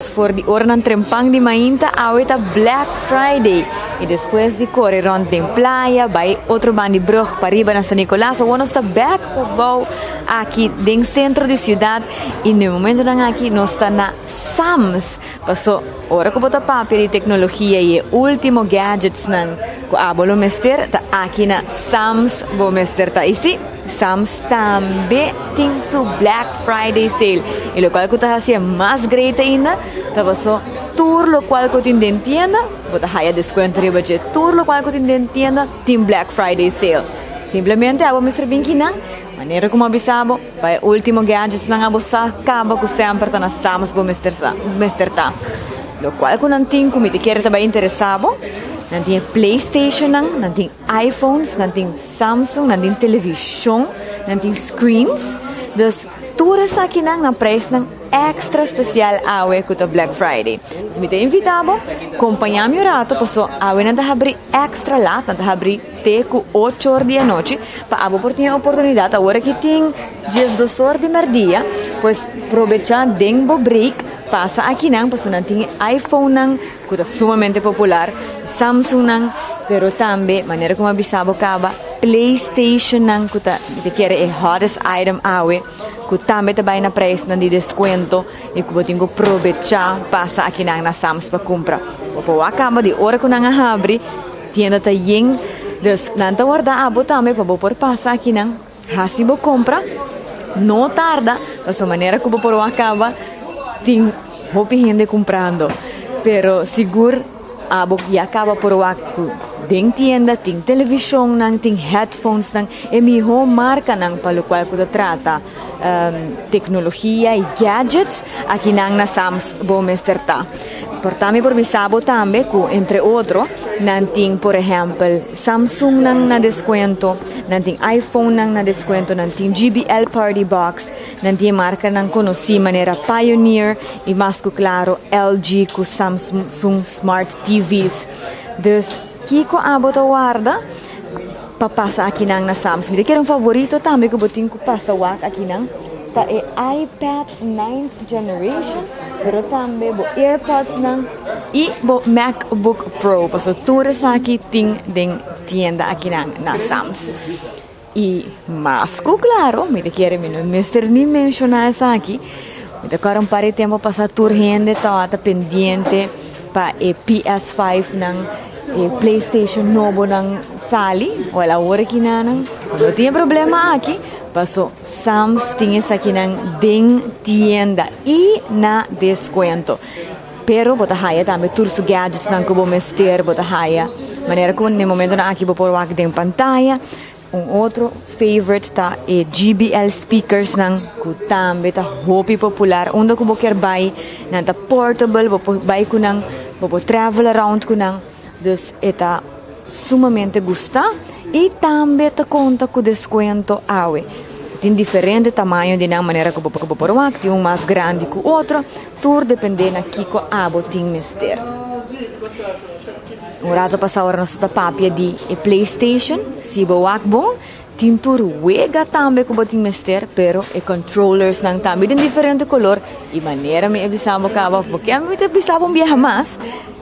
for di oranan trempan di mainta. Awe ta Black Friday y despues di core rond den playa, bay otro banda di brug pariba na San Nicolas, awor nos ta bek pabou aki den centro di ciudad y na e momentonan aki nos ta na Sam's. Paso ora cu bo ta papia di tecnologia y e ultimo gadgetsnan cu abo lo mester, ta aki na Sam's bo mester ta. Y si, Sam's tambe tin su Black Friday sale. Y locual cu ta hacié mas great ainda, ta paso tur locual cu tin den tienda, bo ta haya descuento riba dje. Tur locual cu tin den tienda tin Black Friday sale. Simplemente abo mester bin kinan, manera cu mi a bisa bo, pa e ultimo gadgetsnan abo sa caba cu semper ta na Sam's bo mester sa, mester ta. Locual cu nan tin cu mi ta kere ta bay interesa bo, nan tin e PlayStationnan, nan tin iPhones, nan tin Samsung, nan tin television, nan tin screens. Dus tur esakinan na prijsnan extra special awe cu ta Black Friday. Dus mi ta invita bo, compaña mi un rato paso awe nan ta habri extra laat, nan ta habri te cu 8 or di anochi, pa abo por tin e oportunidad awor aki tin 12 or di merdia, pues probecha den bo break, pasa akinan paso nan tin e iPhonenan cu ta sumamente popular, Samsungnan, pero tambe, manera cu mi a bisa bo caba, PlayStationnan cu ta, mi ta kere e hottest item awe, cu tambe ta bay na prijsnan di descuento y cu bo tin cu probecha pasa akinan na Sam's pa cumpra. Bo por wak caba di ora cu nan a habri, tienda ta yen, dus nan ta warda abo tambe pa bo por pasa akinan, haci bo compra, no tarda, pasobra manera cu bo por wak caba, tin hopi hende cumprando, pero sigur abo ya caba por wak cu den tienda tin televisionnan, tin headphonesnan, e miho marcanan pa locual cu ta trata tecnologia y gadgets, akinan na Sam's bo mester ta. Por ta mi por bisa bo tambe cu entre otro nan tin por ehempel Samsungnan na descuento, nan tin iPhonenan na descuento, nan tin JBL Party Box, nan tin e marcanan conoci manera Pioneer y mas cu claro LG cu Samsung Smart TV's. Dus kico abo ta warda pa pasa akinan na Sam's? Mi ta kere un favorito tambe cu bo tin cu pasa wak akinan ta e iPad 9th generation, pero tambe bo AirPods nan y bo MacBook Pro. Paso tur esaki tin den tienda akinan na Sam's. Y mas cu claro, mi ta kere mi no mester ni menciona esaki, mi ta acorda un par di tempo pasa tur hende tawata pendiente pa e PS5 nan, e PlayStation nobo nan sali. Wel, awor aki nan no tin e problema aki, paso Sam's tin esakinan den tienda y na descuento. Pero bo ta haya tambe tur su gadgets nan cu bo mester, bo ta haya manera cu na e momentonan aki bo por wak den pantaya. Un otro favorite ta e JBL speakers nan cu tambe ta hopi popular. Unda cu bo kier bay, nan ta portable, bo por bay cu nan, bo por travel around cu nan. Dus e ta sumamente gusta y tambe ta conta cu descuento awe. Tin diferente tamaño di nan manera cu bo por wak, tin un mas grandi cu otro, tur depende na kico abo tin mester. Un rato pasa ora nos ta papia di e PlayStation, si bo wak bon, tin tur wega tambe cu bo tin mester, pero e controllers nan tambe den diferente color y manera mi a bisa bo caba, of bo kier mi ta bisa bo un biaha mas,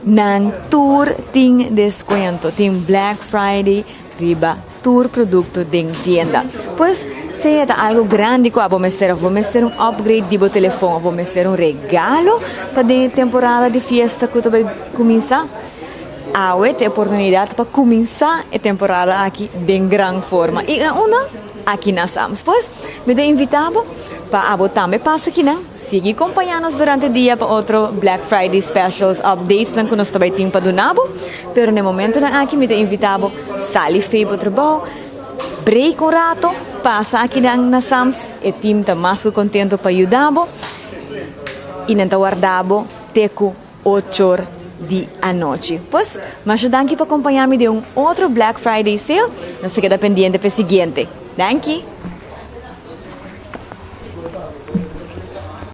nan tur tin descuento, tin Black Friday riba tur producto den tienda. Pues, sea ta algo grandi cu abo mester, of bo mester un upgrade di bo telefon, of bo mester un regalo pa den e temporada di fiesta cu ta bay cuminsa, awe ta e oportunidad pa cuminsa e temporada aki den gran forma. Y na unda? Aki na Sam's. Pues, mi ta invita bo pa abo tambe pasa akinan. Sigui compaña nos durante dia pa otro Black Friday specials, updates nan cu nos ta bay tin pa duna bo. Pero na e momentonan aki mi ta invita bo sali fey bo trabou, break un rato, pasa akinan na Sam's. E team ta mas cu contento pa yuda bo y nan ta warda bo te cu 8 or di anochi. Pues, masha danki pa compaña mi den un otro Black Friday sale. Nos ta keda pendiente pa e siguiente. Danki!